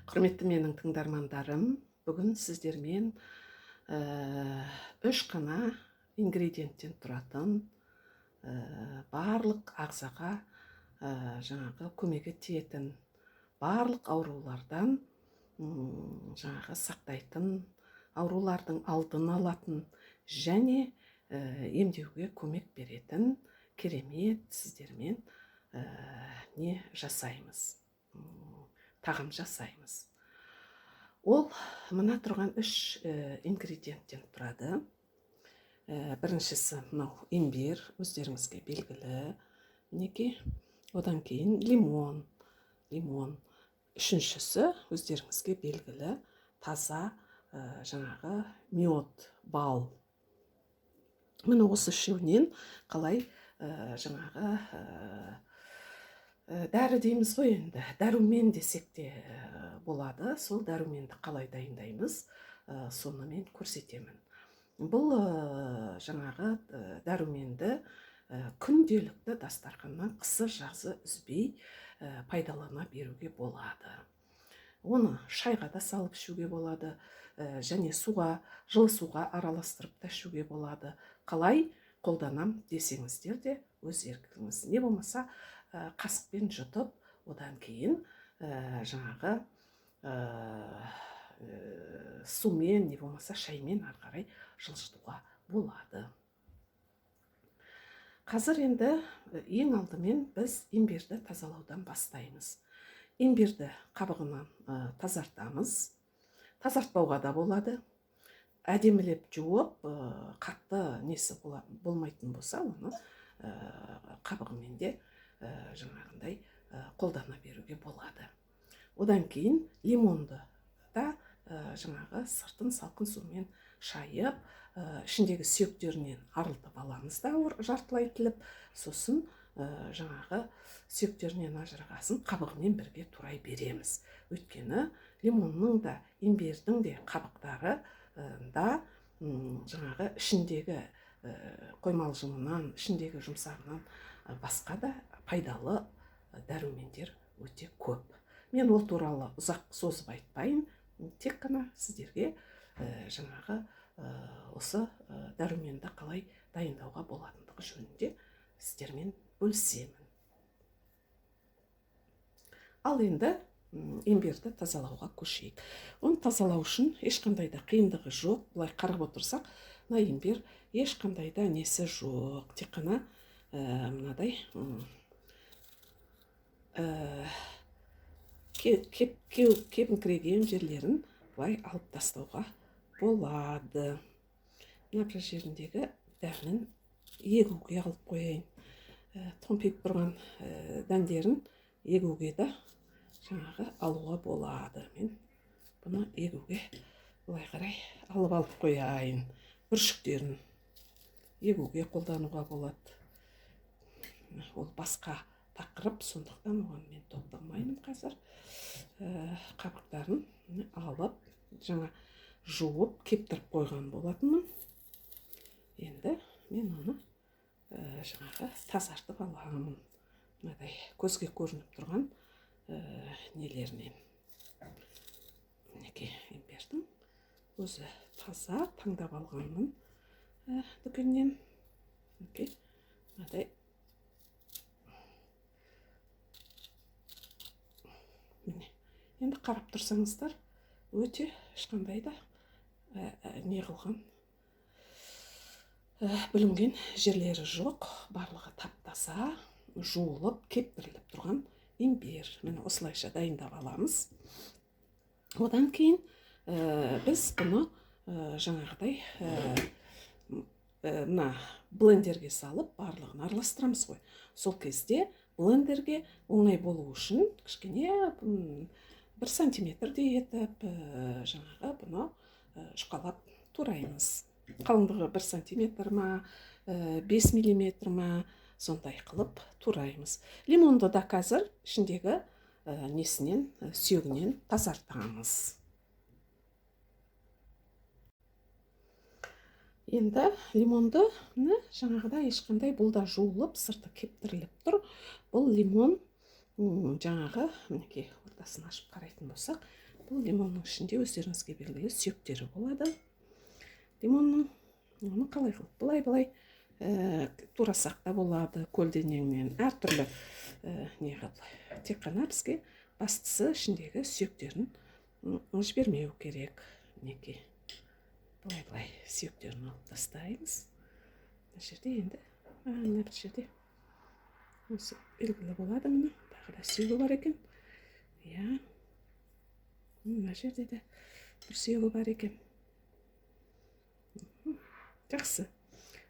Құрметті менің тыңдармандарым, бүгін сіздермен үш қана ингредиенттен тұратын барлық ағзаға жаңағы көмегі тиетін, барлық аурулардан жаңағы сақтайтын, аурулардың алдын алатын және емдеуге көмек беретін керемет сіздермен не жасаймыз, тағам жасаймыз. Ол мына тұрған үш ингредиенттен тұрады. Біріншісі мынау имбирь, өздеріңізге белгілі мінекей. Одан кейін лимон, лимон. Үшіншісі өздеріңізге белгілі таза жаңағы мед, бал. Міне осы үшеуінен қалай жаңағы дәрі дейміз ғой енді, дәрумен десек те болады. Сол дәруменді қалай дайындаймыз, соны мен көрсетемін. Бұл жаңағы дәруменді күнделікті дастарханнан қысы жазы үзбей пайдалана беруге болады. Оны шайға да салып ішуге болады, және суға, жылы суға араластырып та ішуге болады. Қалай қолданам десеңіздер де өз еркіңіз. Не болмаса қасықпен жұтып, одан кейін жаңағы сумен, не болмаса шаймен ары қарай жылжытуға болады. Қазір енді ең алдымен біз имбирді тазалаудан бастаймыз. Имбирді қабығынан тазартамыз. Тазартпауға да болады. Әдемілеп жуып, қатты несі болмайтын болса, оны қабығымен де жаңағындай қолдана беруге болады. Одан кейін лимонды да жаңағы сыртын салқын сумен шайып, ішіндегі сүйектерінен арылтып аламыз да жартылай тіліп, сосын жаңағы сүйектерінен ажырағасын қабығымен бірге турай береміз. Өйткені лимонның да, имбирдің де қабықтары да жаңағы ішіндегі қоймалжыңынан, ішіндегі жұмсағынан басқа да пайдалы дәрумендер өте көп. Мен ол туралы ұзақ созып айтпайын, тек қана сіздерге жаңағы осы дәруменді қалай дайындауға болатындығы жөнінде сіздермен бөлісемін. Ал енді имбирді тазалауға көшейік. Оны тазалау үшін ешқандай да қиындығы жоқ. Былай қарап отырсақ, мына имбирь ешқандай да несі жоқ. Тек қана мынадай кебіңкіреген жерлерін былай алып тастауға болады. Мына бір жеріндегі дәнін егуге алып қояйын. Томпиып тұрған дәндерін егуге де жаңағы алуға болады. Мен бұны егуге былай қарай алып қояйын. Бүршіктерін егуге қолдануға болады. Ол басқа тақырып, сондықтан оған мен тоқталмаймын қазір. Қабықтарын алып, жаңа жуып, кептіріп қойған болатынмын. Енді мен оны жаңағы тазартып аламын. Мынадай көзге көрініп тұрған нелерінен. Мінекей имбирдің өзі таза, таңдап алғанмын дүкеннен. Мінекей мынадай. Міне, енді қарап тұрсаңыздар, өте ешқандай да не қылған, бүлінген жерлері жоқ, барлығы тап-таза, жуылып, кептіріліп тұрған имбирь. Міне осылайша дайындап аламыз. Одан кейін біз бұны жаңағыдай мына блендерге салып барлығын араластырамыз ғой. Сол кезде блендерге оңай болу үшін кішкене 1 сантиметрдей етіп жаңағы бұны жұқалап тураймыз. Қалыңдығы 1 сантиметр ма, 5 миллиметр ма, сондай қылып тураймыз. Лимонды да қазір ішіндегі несінен, сүйегінен тазартамыз. Енді лимонды міне жаңағыдай ешқандай бұл да жуылып, сырты кептіріліп тұр. Бұл лимон жаңағы мінекей ортасын ашып қарайтын болсақ, Бұл лимонның ішінде өздеріңізге белгілі сүйектері болады. Лимонның оны қалай қылып былай-былай турасақ та болады, көлденеңнен әртүрлі не қылып. Тек қана бізге бастысы ішіндегі сүйектерін жібермеу керек. Мінекей, былай-былай сүйектерін алып тастаймыз. Мына жерде енді, мына бір жерде осы белгілі болады, міне тағы да сүйегі бар екен. Иә, мына жерде де бір сүйегі бар екен. Жақсы,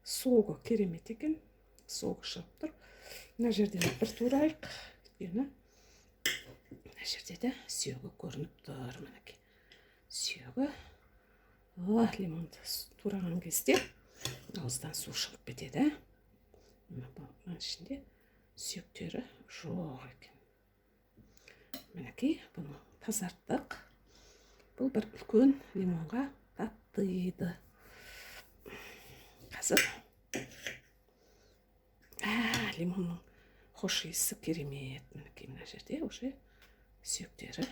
согы керемет екен, согы шығып тұр. Мына жерден бір турайық, өйткені мына жерде де сүйегі көрініп тұр. Мінекей сүйегі. Лимонды тураған кезде ауыздан су шығып кетеді. Мына ішінде сүйектері жоқ екен. Мінекей, бұны тазарттық. Бұл бір үлкен лимонға таттиды. Қазір лимонның хош иісі керемет. Мінекей, мына жерде уже сүйектері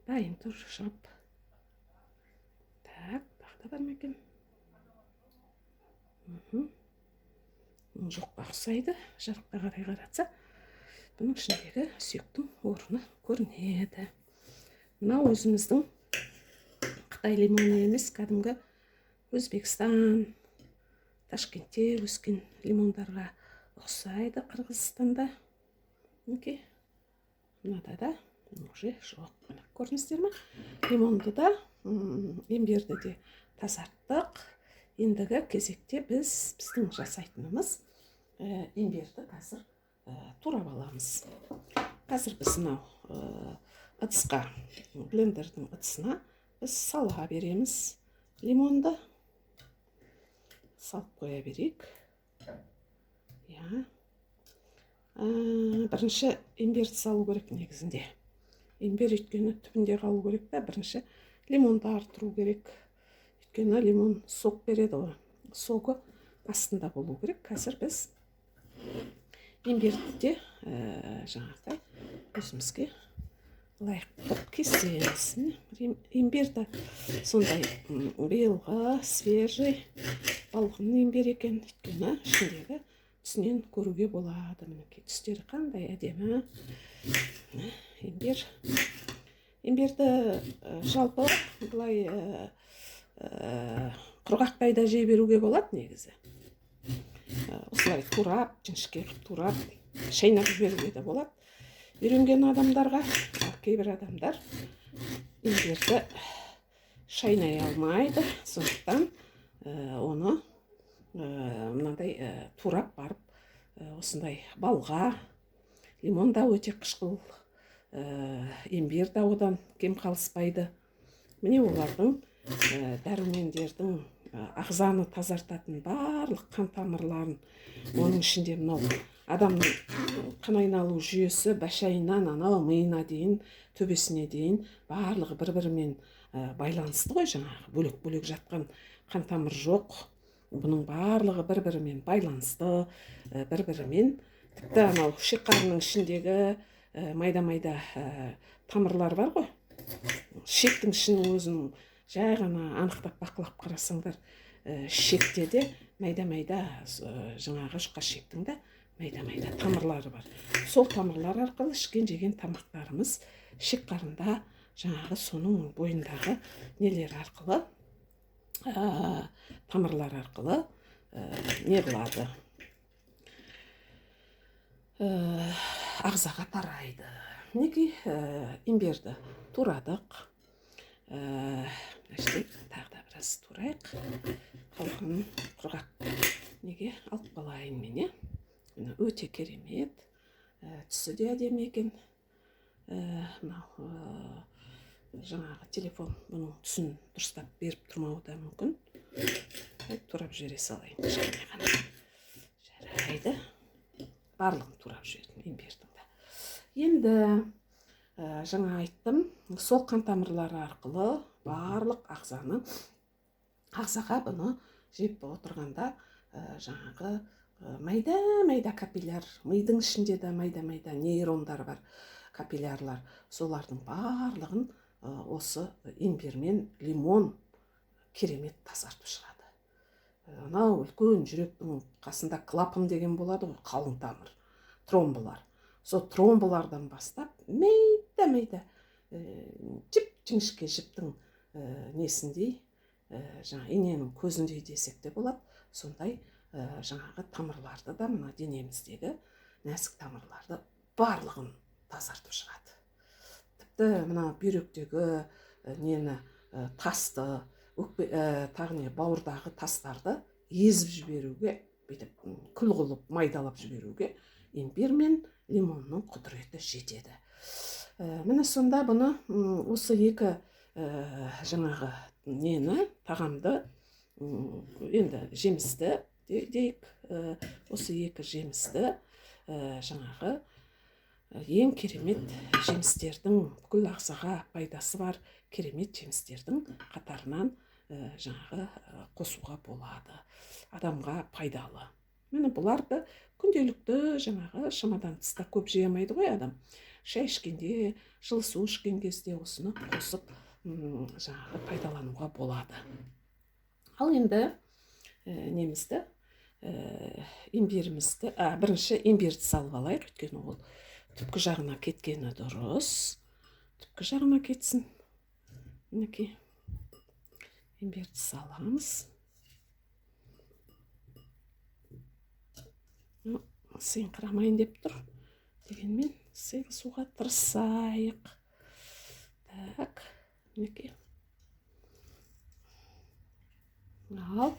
дайын тұр шығып. Так, тағы да бар ма екен? Жоққа ұқсайды. Жарыққа қарай қаратса, бұның ішіндегі сүйектің орны көрінеді. Мынау өзіміздің қытай лимоны емес, кәдімгі Өзбекстан, Ташкентте өскен лимондарға ұқсайды Қырғызстанда. Мінекей, мынада да уже жоқ. Міне, көрдіңіздер ме? Лимонды да, имбирді де тазарттық. Ендігі кезекте біздің жасайтынымыз имбирді қазір турап аламыз. Қазір біз мынау ыдысқа, блендердің ыдысына біз сала береміз лимонды. Салып қоя берейік. Иә. Бірінші имбирді салу керек негізінде. Имбир өйткені түбінде қалу керек та, бірінші лимонды арттыру керек. Өйткені лимон сок береді ғой. Согы астында болу керек. Қазір біз имбирді де жаңағыдай өзімізге лайықтап кесеміз. Имбир де сондай биылғы свежий балғын имбир екен. Өйткені ішіндегі түсінен көруге болады. Мінекей, түстері қандай әдемі. Имбир. Имбирді жалпы былай құрғақтай да жей беруге болады негізі. Осылай турап, жіңішке қылып турап, шайнап жіберуге де болады. Үйренген адамдарға, кейбір адамдар имбирді шайнай алмайды, сондықтан оны мынандай турап барып, осындай балға, лимон да өте қышқыл, имбир да одан кем қалыспайды. Міне, олардың дәрумендердің ағзаны тазартатын барлық қан тамырларын, оның ішінде мынау адамның қан айналу жүйесі бәшайынан анау миына дейін, төбесіне дейін барлығы бір-бірімен байланысты ғой. Жаңағы бөлек-бөлек жатқан қан тамыр жоқ, бұның барлығы бір-бірімен байланысты, бір-бірімен. Тіпті анау ішек қарынның ішіндегі майда-майда тамырлар бар ғой, ішектің ішінің өзін жай ғана анықтап бақылап қарасаңдар, ішекте де майда-майда, жаңағы жұқа ішектің де майда-майда тамырлары бар. Сол тамырлар арқылы ішкен жеген тамақтарымыз ішек қарында жаңағы соның бойындағы нелер арқылы, тамырлар арқылы не қылады, ағзаға тарайды. Мінекей, имбирді турадық. Мына жерде тағы да біраз турайық, қалғанын құрғақ неге алып қалайын мен. Иә, міне, өте керемет, түсі де әдемі екен. Мынау жаңағы телефон бұның түсін дұрыстап беріп тұрмауы да мүмкін. Турап жібере салайын кішкене ғана. Жарайды, барлығын турап жібердім имбирдің де. Енді жаңа айттым, сол қан тамырлары арқылы барлық ағзаға бұны жеп отырғанда жаңағы майда-майда капилляр, мидың ішінде де майда-майда нейрондар бар, капиллярлар, солардың барлығын осы имбирь мен лимон керемет тазартып шығады. Анау үлкен жүректің қасында клапан деген болады ғой, қалың тамыр, тромбылар. Сол тромбылардан бастап мейда-мейда жіп жіңішке жіптің несіндей, жаңа иненің көзіндей десек те болады, сондай жаңағы тамырларды да, мына денеміздегі нәзік тамырларды барлығын тазартып шығады. Тіпті мына бүйректегі нені, тасты, өкпе, тағы не, бауырдағы тастарды езіп жіберуге, бүйтіп күл қылып майдалап жіберуге имбирь мен лимонның құдіреті жетеді. Міне сонда бұны, осы екі жаңағы нені, тағамды, енді жемісті дейік, осы екі жемісті, жаңағы ең керемет жемістердің, бүкіл ағзаға пайдасы бар керемет жемістердің қатарынан жаңағы қосуға болады, адамға пайдалы. Міне бұларды күнделікті жаңағы шамадан тыс та көп жей алмайды ғой адам. Шай ішкенде, жылы су ішкен кезде осыны қосып, жаңағы пайдалануға болады. Ал енді немізді, имбирімізді, бірінші имбирді салып алайық, өйткені ол түпкі жағына кеткені дұрыс. Түпкі жағына кетсін. Мінекей имбирді саламыз. Сыйыңқырамайын деп тұр. Дегенмен сыйғызуға тырысайық. Так, мінекей. Ал,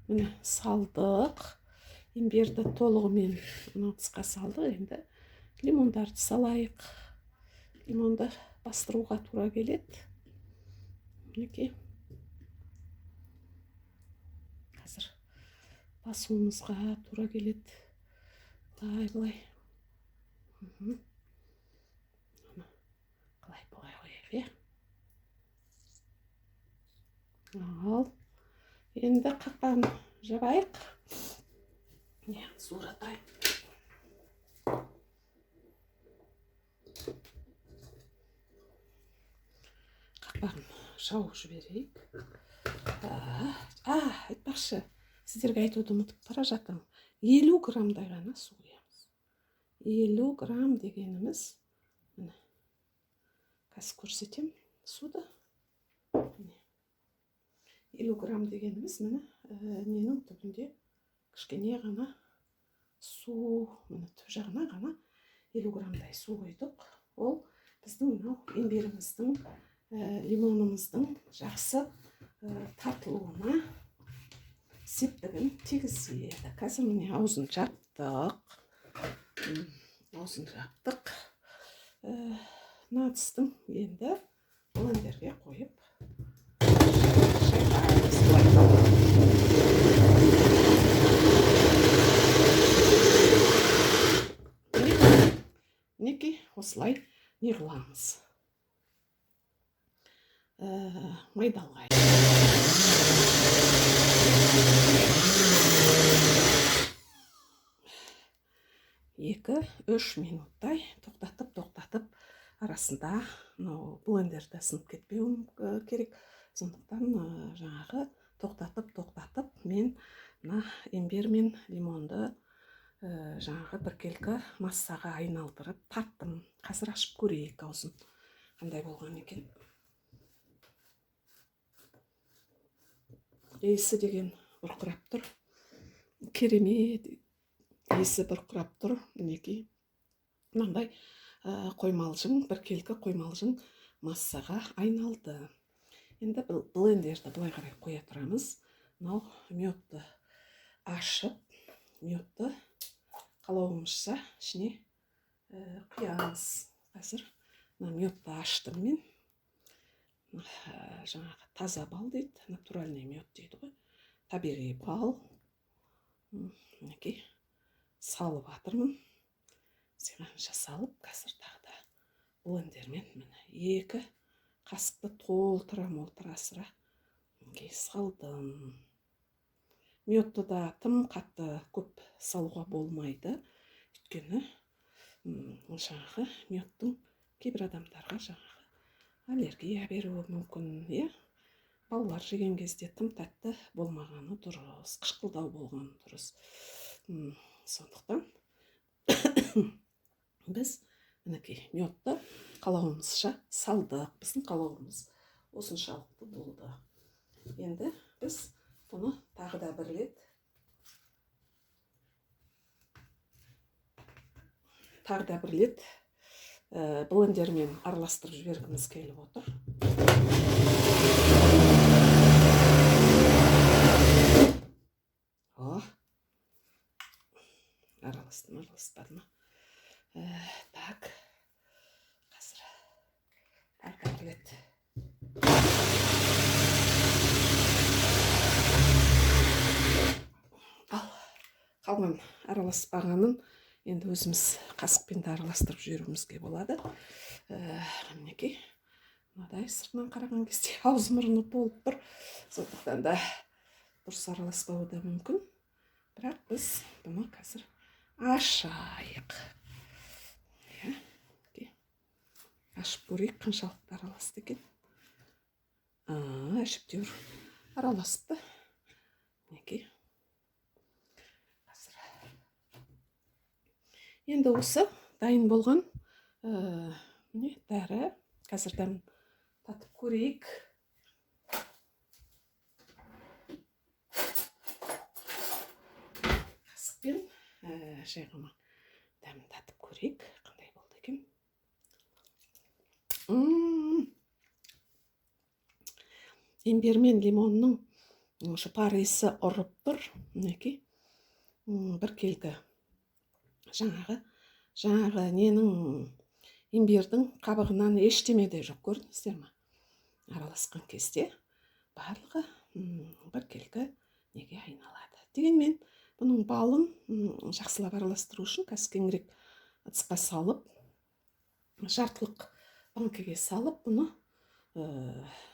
міне салдық. Имбирді толығымен мына ыдысқа салдық. Енді лимондарды салайық. Лимонды бастыруға тура келеді. Мінекей. Қазір басуымызға тура келеді. Былай, былай. Қалай былай қояйық, иә? Ал, енді қақпағын жабайық. Не, суратайық. Қақпағын жауып жіберейік. Айтпақшы, сіздерге айтуды ұмытып бара жатырмын. 50 граммдай ғана су құямыз. 50 грамм дегеніміз, міне, қазір көрсетемін суды. Міне. 50 грамм дегеніміз, міне, ненің түбінде кішкене ғана су, міне түп жағына ғана 50 граммдай су құйдық. Ол біздің мынау имбиріміздің, лимонымыздың жақсы тартылуына септігін тигізеді. Қазір міне аузын жаптық. Аузын жаптық. Мына ыдыстың енді блендерге қойып шайқаймыз былай. Мінекей осылай не қыламыз? Майдалай. 2-3 минуттай тоқтатып, арасында мынау блендерді сынып кетпеуім керек. Сондықтан жаңағы тоқтатып, мен мына имбирь мен лимонды жаңағы біркелкі массаға айналдырып тарттым. Қазір ашып көрейік аузын қандай болған екен. Иісі деген бұрқырап тұр. Керемет иісі бұрқырап тұр. Мінекей мынандай қоймалжың, біркелкі қоймалжың массаға айналды. Енді блендерді былай қарай қоя тұрамыз. Мынау мёдті ашып, мёдті қалауымызша ішіне құямыз. Қазір мына мёдті аштым мен. Жаңағы таза бал дейді, натуральный мёд дейді ғой, табиғи бал. Мінекей салып жатырмын. Сыйғанша салып, қазір тағы да блендермен міне 2 қасықты толтыра молтыра асыра мінекей салдым. Мёдті да тым қатты көп салуға болмайды, өйткені жаңағы мёдтің кейбір адамдарға жаңағы Аллергия беруі мүмкін, иә. Балалар жеген кезде тым тәтті болмағаны дұрыс, қышқылдау болғаны дұрыс. Сондықтан біз мінекей медті қалауымызша салдық. Біздің қалауымыз осыншалықты болды. Енді біз бұны тағы да бір рет блендермен араластырып жібергіміз келіп отыр. Араласты ма, араласпады ма? Так, қазір тағы да бір рет. Ал қалған араласпағанын енді өзіміз қасықпен де араластырып жіберуімізге болады. Мінекей, мынадай сыртынан қараған кезде аузы мұрны толып тұр. Сондықтан да дұрыс араласпауы да мүмкін. Бірақ біз бұны қазір ашайық. Ашып көрейік, қаншалықты араласты екен. Әжептәуір араласты. Мінекей. Қазір. Енді осы дайын болған міне дәрі. Қазір дәмін татып көрейік. Қасықпен жай ғана дәмін татып көрейік, қандай болды екен. Имбир мен лимонның жұпар иісі ұрып тұр. Мінекей, біркелкі жаңағы ненің, имбирдің қабығынан ештеме де жоқ, көрдіңіздер ме? Араласқан кезде барлығы біркелкі неге айналады. Дегенмен бұның балын жақсылап араластыру үшін қазір кеңірек ыдысқа салып, жартылық банкіге салып, бұны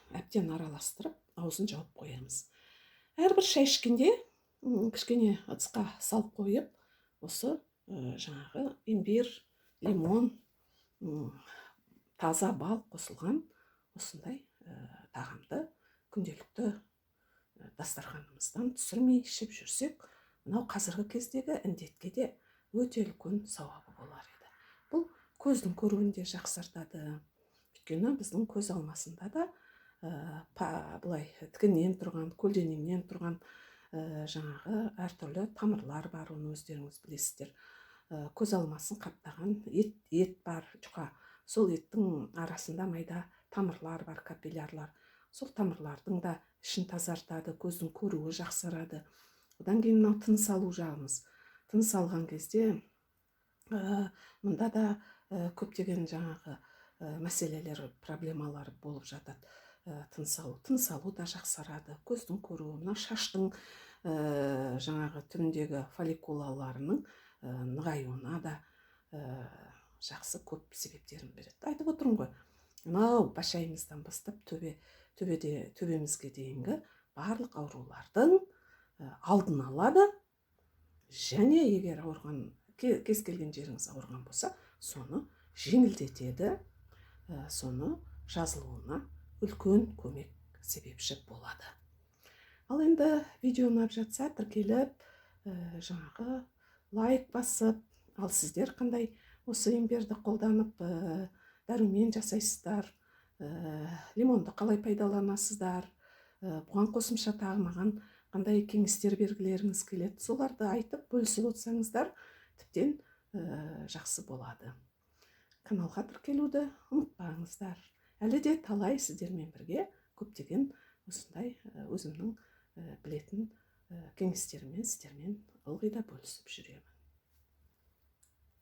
әбден араластырып, аузын жауып қоямыз. Әрбір шай ішкенде кішкене ыдысқа салып қойып, осы жаңағы имбир, лимон, таза бал қосылған осындай тағамды күнделікті дастарханымыздан түсірмей ішіп жүрсек, мынау қазіргі кездегі індетке де өте үлкен сауабы болар еді. Бұл көздің көруін де жақсартады. Өйткені біздің көз алмасында да былай тігіннен тұрған, көлденеңнен тұрған жаңағы әртүрлі тамырлар бар, оны өздеріңіз білесіздер. Көз алмасын қаптаған ет бар, жұқа. Сол еттің арасында майда тамырлар бар, капиллярлар. Сол тамырлардың да ішін тазартады, көздің көруі жақсарады. Одан кейін мынау тыныс алу жағымыз. Тыныс алған кезде мұнда да көптеген жаңағы мәселелер, проблемалар болып жатады. Тыныс алу. Тыныс алу да жақсарады, көздің көруі, мына шаштың жаңағы түбіндегі фолликулаларының нығаюына да жақсы көп себептерін береді. Айтып отырмын ғой, мынау башайымыздан бастап төбемізге дейінгі барлық аурулардың алдын алады. Және егер ауырған, кез келген жеріңіз ауырған болса, соны жеңілдетеді, соны жазылуына үлкен көмек себепші болады. Ал енді видео ұнап жатса, тіркеліп, жаңағы лайк басып, ал сіздер қандай осы имбирді қолданып дәрумен жасайсыздар, лимонды қалай пайдаланасыздар, бұған қосымша тағы маған қандай кеңестер бергілеріңіз келеді, соларды айтып бөлісіп отырсаңыздар, тіптен жақсы болады. Каналға тіркелуді ұмытпаңыздар. Әлі де талай сіздермен бірге көптеген осындай өзімнің білетін кеңестеріммен сіздермен ылғи да бөлісіп жүремін.